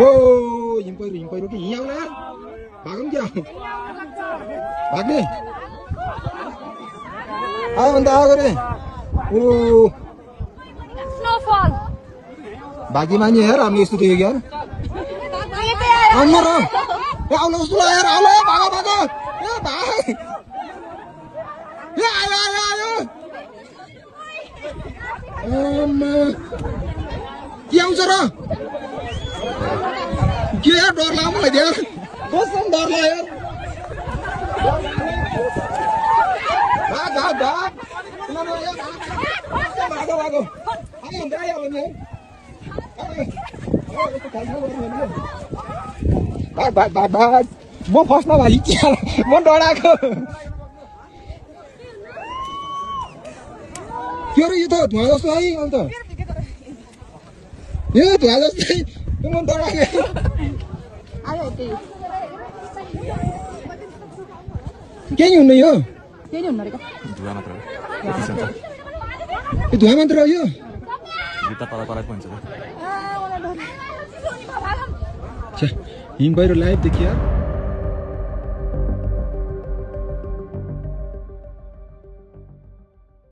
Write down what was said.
ओ हिम पहिरो कि हिँड आउला भागौँ क्या भाग्ने आयो अन्त आएको रे ओ भाग्यमानी हेर हामीले यस्तो देख्यो यार आउनु र आउनु कस्तो यार आउनु भागो भागो ए भाग ए आयो आयो आयो के आउँछ र के यार डर लाग्यो मलाई यार कसम डर लाग्यो यार भाग भाग भाग भागो भागो आयो आइहाल्यो नि भाग भाग भाग भाग म फस्टमा भाइ म डराएको के अरे यो त धुवा जस्तो है अन्त यो धुवा जस्तै म डराएको केही हुन्न यो धुवा मात्र हो यो हिम पहिरो लाइभ देखियो